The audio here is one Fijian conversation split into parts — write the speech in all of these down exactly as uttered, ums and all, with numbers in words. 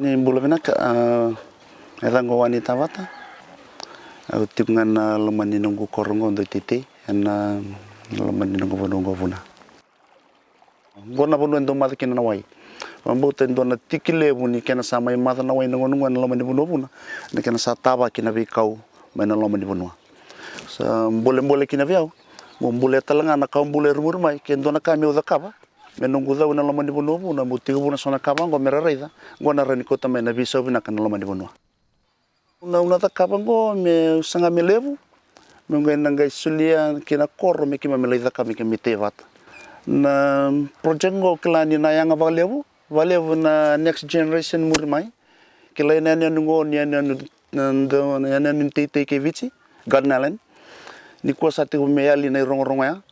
Ni bula vinaka, a, e caqu Wani Tavata. Au tiko ga na loma ni noqu koro qo, Doiteitei, ena loma ni noqu vanua qo Vuna. Qo na vanua e dau maca kina na wai. Vakabauta e dua na tiki levu ni kena sa mai maca na wai na gauna qo ena loma ni vanua Vuna, na kena sa tavaki na veikau mai na loma ni vanua. Sa bolebole kina vei au, meu bulia tale ga na kawa bula e muri mai, ke dua na ka meu cakava me noqu cau ena loma ni vanua Vuna, meu tekivu na so na ka vaqo me ra raica. Qo na rawa ni kauta mai na veisau vinaka na loma ni vanua. Na, au na cakava qo meu saga me levu, meu qai na qai solia ki na koro me keimami lai cakava, me keimami tei vata. Na project qo kila ni na yaga vakalevu, vakalevu na next generation muri mai. Kila na yanuyanu qo ni yanuyanu, na, na yanuyanu ni teitei kei Viti, Garden Island. Nikua sa tekivu me yali na irogorogo ya.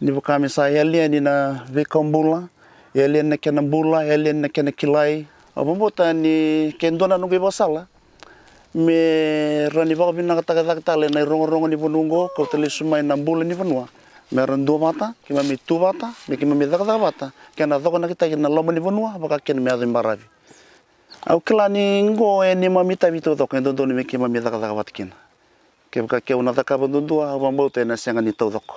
Ni vaka me sa yali yani na veikau bula, yali yani na kena bula, yali yani na kena kilai. Au vakabauta ni ke dua na noqu ivakasala me rawa ni vakavinakataka cake tale na irogorogo ni vanua qo, kauta lesu mai na bula ni vanua. Me ra dua vata, keimami tu vata, me keimami cakacaka vata, kena cokonakitaki na loma ni vanua, vaka kina me yaco i baravi. Au kila ni qo e neimami itavi taucoko e dodonu me keimami cakacaka vata kina. Kevaka keu na cakava duadua, au vakabauta ena sega ni taucoko.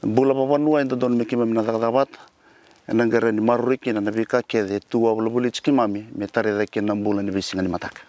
Bula vakavanua e dodonu me keimami na cakacaka vata. Ena qai rawa ni maroroi kina na veika kece e tu wavolivoli tiko keimami me tarai cake kina na bula ni veisiga ni mataka.